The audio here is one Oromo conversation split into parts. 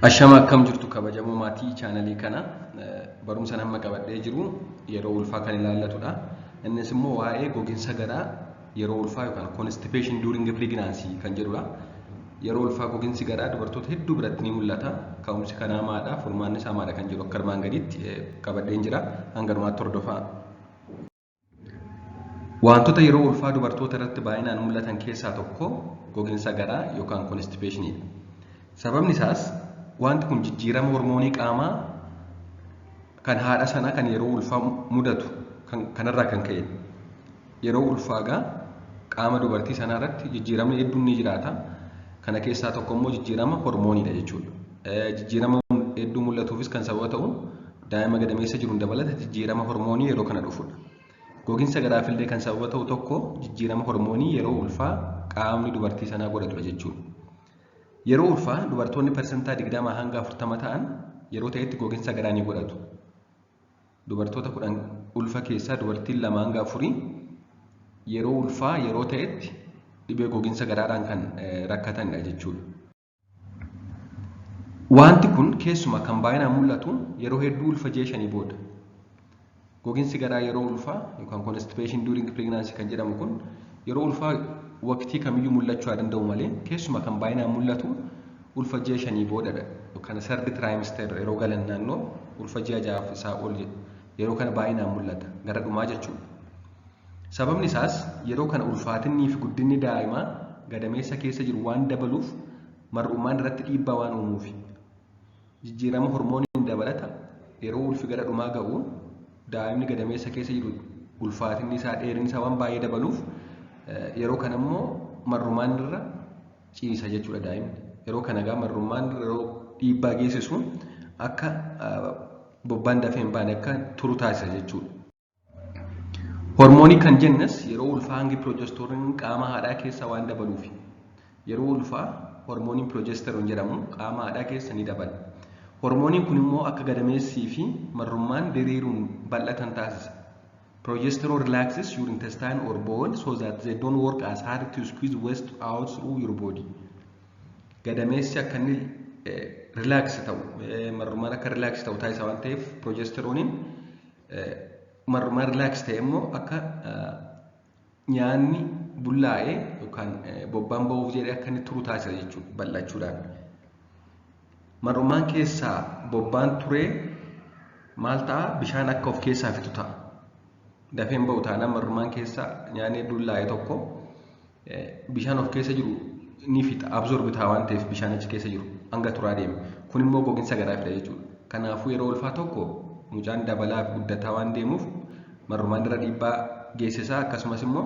Ashama, akkam jirtu kabajamoo maatii chaanalii kana? Barumsa amma qabadhee jiru yeroo ulfaa kan ilaallatudha. Innis immoo waa'ee gogiinsa garaa yeroo ulfaa yookaan constipation during pregnancy kan jedhudha. Yeroo ulfaa gogiinsi garaa dubartoota hedduu biratti ni mul'ata. Ka'umsi kanaa maadha? Furmaanni isaa maadha kan jedhu akka armaan gadiitti qabadheen jira. Hanga dhumaatti hordofaa. Wantoota yeroo ulfaa dubartoota irratti baay'inaan mul'atan keessaa tokko gogiinsa garaa yookaan constipationidha. Sababni isaas wanti kun jijjiirama hormoonii qaamaa kan haadha sanaa kan yeroo ulfaa mudatu kanarraa kan ka'e. Yeroo ulfaa gaa qaama dubartii sanaa irratti jijjiiramni hedduun ni jiraata. Kana keessaa tokko immoo jijjiirama hormooniidha jechuudha. Jijjiirama hedduu mul'atuufis kan sababa ta'u daa'ima gadameessa jiruun dabalata jijjiirama hormoonii yeroo kana dhufudha. Gogiinsa garaafillee kan sababa ta'u tokko jijjiirama hormoonii yeroo ulfaa qaamni dubartii sanaa godhatudha jechuudha. Yeroo ulfaa dubartoonni 20% hanga 40% ta'an yeroo ta'etti gogiinsa garaa ni godhatu. Dubartoota 10 ulfa keessaa dubartiin 2 hanga 4 yeroo ulfaa yeroo ta'etti dhibee gogiinsa garaadhaan kan rakkatanidha jechuudha. Wanti kun keessumaa kan baay'inaan mul'atu yeroo hedduu ulfa ji'a 5 booda. Gogiinsi garaa yeroo ulfaa yookaan constipation during pregnancy kan jedhamu kun yeroo ulfaa waqtii kamiyyuu mul'achuu haa danda'u malee, keessumaa kan baay'inaan mul'atu ulfa ji'a 5 boodadha. Yookaan third trimester yeroo galan, naannoo ulfa ji'a 6f isaa ol, yeroo kana baay'inaan mul'ata, gara dhumaa jechuudha. Sababni isaas yeroo kana ulfaatinnii fi guddinni daa'imaa gadameessa keessa jiru waan dabaluuf mar'ummaan irratti dhiibbaa waan uumuufi. Jijjiirama hormooniin dabalata yeroo ulfi gara dhumaa ga'u daa'imni gadameessa keessa jiru ulfaatinni isaa, dheerinni isaa waan baay'ee dabaluuf, yeroo kana immoo mar'umaan irra ciisa jechuudha daa'imni. Yeroo kana egaa marrummaan yeroo dhiibbaa geessisu akka bobbaan dafee hin baane, akka turu taasisa jechuudha. Hormoonii kan jennes yeroo ulfaa hangi progesterone qaama haadhaa keessa waan dabaluufi. Yeroo ulfaa hormooniin progesterone jedhamu qaama haadhaa keessa ni dabala. Hormooniin kun immoo akka gadameessii fi marrummaan diriiruun bal'atan taasisa. Progesterone relaxes your intestine or bowel so that they don't work as hard to squeeze waste out through your body. Gadameessi akka inni relax ta'u, marrummaan akka relax ta'u taasisa waan ta'eef, progesteroniin marrummaan relax ta'e immoo akka nyaanni bullaa'ee yookaan bobbaan ba'uuf jedhee akka inni turu taasisa jechuudha bal'achuudhaan. Marrummaan keessaa bobbaan turee maal ta'a? Bishaan akka of keessaa fixu ta'a. Dafeen ba'u taanaan marrummaan keessaa nyaanni bullaa'e tokko bishaan of keessa jiru ni fixa, absorb ta'a waan ta'eef, bishaan achi keessa jiru hanga turaa deeme. Kun immoo gogiinsa garaa fida jechuudha. Kanaafuu yeroo ulfaa tokko mucaan dabalaa fi guddataa waan deemuuf marrumaan irra dhiibbaa geessisaa, akkasumas immoo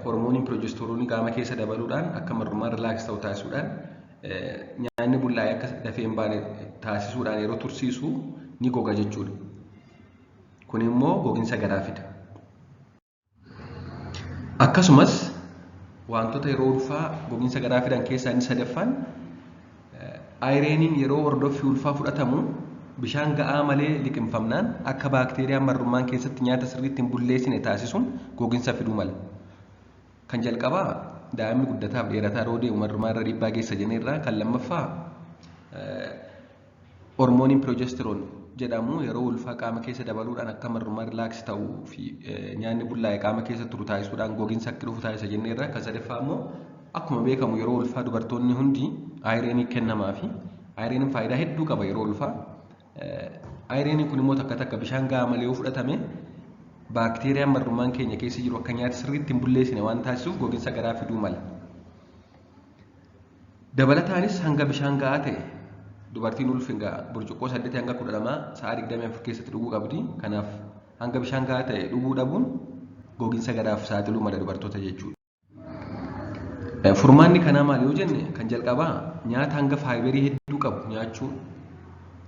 hormooniin progesterone qaama keessa dabaluudhaan akka marrumaan relax ta'u taasisuudhaan, nyaanni bullaa'ee akka dafee hin baane taasisuudhaan yeroo tursiisu ni goga jechuudha. Kun immoo gogiinsa garaa fida. Akkasumas wantoota yeroo ulfaa gogiinsa garaa fidan keessaa inni sadaffaan, ironiin yeroo hordoffii ulfaa fudhatamu bishaan ga'aa malee liqimfamnaan akka baakteeriyaan marrummaan keessatti nyaata sirriitti hin bulleessine taasisuun gogiinsa fiduu mala. Kan jalqabaa daa'imni guddataaf dheerataa yeroo deemu marrummaan irra dhiibbaa geessa jenneerra. Kan lammaffaa, hormooniin progesterone jedhamu yeroo ulfaa qaama keessa dabaluudhaan akka marrummaan relax ta'uu fi nyaanni bullaa'e qaama keessa turu taasisuudhaan gogiinsa akka dhufu taasisa jenneerra. Kan sadaffaa immoo, akkuma beekamu yeroo ulfaa dubartoonni hundi ironii kennamaa fi ironiin faayidaa hedduu qaba yeroo ulfaa. Ironiin kun immoo takka takka bishaan gahaa malee yoo fudhatame baakteeriyaan marrummaan keenya keessa jiru akka nyaata sirriitti hin bulleessine waan taasisuuf gogiinsa garaa fiduu mala. Dabalataanis hanga bishaan gahaa ta'e dubartiin ulfi burcuqqoo 8 hanga 12 sa'a 24 keessatti dhuguu qabdi. Kanaaf hanga bishaan gahaa ta'e dhuguu dhabuun gogiinsa garaaf saaxiluu mala dubartoota jechuudha. Furmaanni kanaa maali yoo jenne, kan jalqabaa nyaata hanga fiberii hedduu qabu nyaachuu.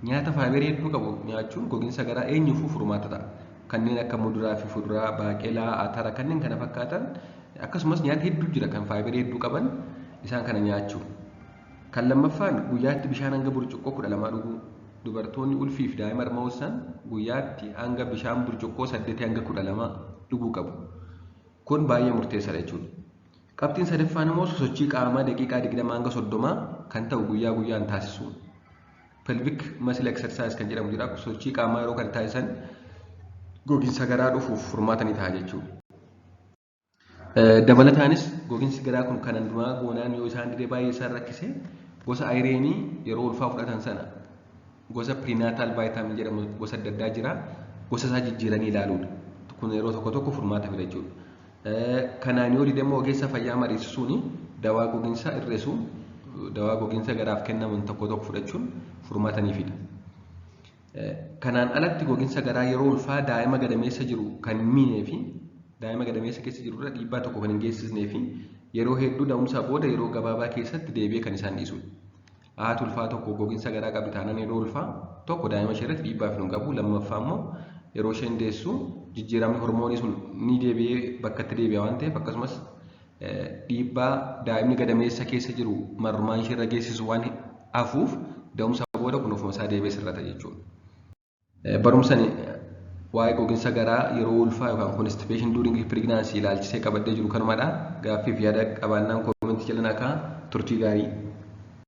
Nyaata fiberii hedduu qabu nyaachuun gogiinsa garaa eenyuufuu furmaata ta'a. Kanneen akka muduraa fi fuduraa, baaqelaa, atara, kanneen kana fakkaatan, akkasumas nyaata hedduu jira kan fiberii hedduu qaban, isaan kana nyaachuu. Kan lammaffaan, guyyaatti bishaan hanga burcuqqoo 12 dhuguu. Dubartoonni ulfii fi daa'ima harma hoosisan guyyaatti hanga bishaan burcuqqoo 8 hanga 12 dhuguu qabu. Kun baay'ee murteessaadha jechuudha. Qabxiin sadaffaan immoo sosochii qaamaa daqiiqaa 20 hanga 30 kan ta'u guyyaa guyyaan taasisuu. Pelvic muscle exercise kan jedhamu jira. Sochii qaamaa yeroo kan taasisan gogiinsa garaa dhufuuf furmaata ni ta'a jechuudha. Dabalataanis gogiinsi garaa kun kanan duraa goonaan yoo isaan didee baay'ee isaan rakkise, gosa ironii yeroo ulfaa fudhatan sana gosa prenatal vitamin jedhamu gosa adda addaa jira. Gosa isaa jijjiiranii ilaaluudha. Kun yeroo tokko tokko furmaata fida jechuudha. Kanaan yoo dide immoo ogeessa fayyaa mariisisuun dawaa gogiinsa hir'isu, dawaa gogiinsa garaaf kennaman tokko tokko fudhachuun furmaata ni fida. Kanaan alatti gogiinsa garaa yeroo ulfaa daa'ima gadameessa jiru kan hin miinee fi daa'ima gadameessa keessa jiru irra dhiibbaa tokko kan hin geessisnee fi yeroo hedduu da'umsaa booda yeroo gabaabaa keessatti deebi'ee kan isaan dhiisudha. Haati ulfaa tokko gogiinsa garaa qabdi taanaan yeroo ulfaa tokko daa'ima ishee irratti dhiibbaa fiduu hin qabu. Lammaffaa immoo yeroo isheen deessu jijjiiramni hormoonii sun ni deebi'ee bakkatti deebi'a waan ta'eef, akkasumas dhiibbaa daa'imni gadameessa keessa jiru marrumaan ishee irra geessisu waan hafuuf, da'umsa booda kun ofuma isaa deebi'ee sirrata jechuudha. Barumsa waa'ee gogiinsa garaa yeroo ulfaa yookaan constipation during pregnancy ilaalchisee qabadhee jiru kanumadha. Gaaffiif yaada qabaannaan commentii jala naa kaa'aa. Turtii gaarii.